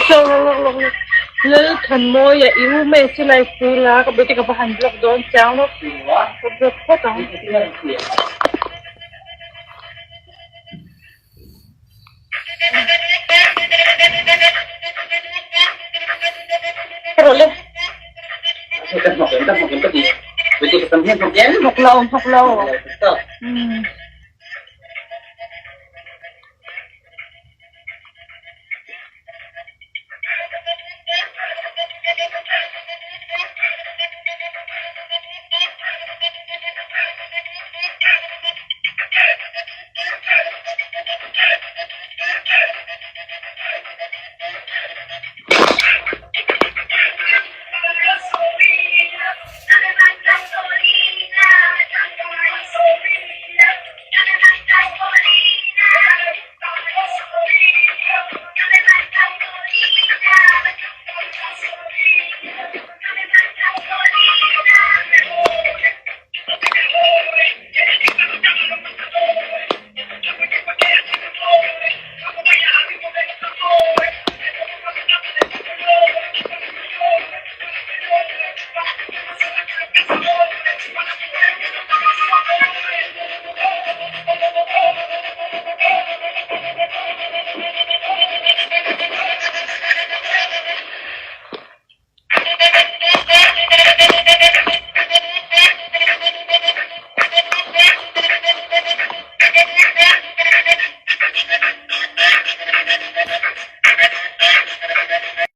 Lawk lawk lawk lawk lawk. Lalthanmawia i u mai a silai si la ka bete ka va han block dawn chiang lawk. Ka block phawt ang. Hnawk lo hnawk lo.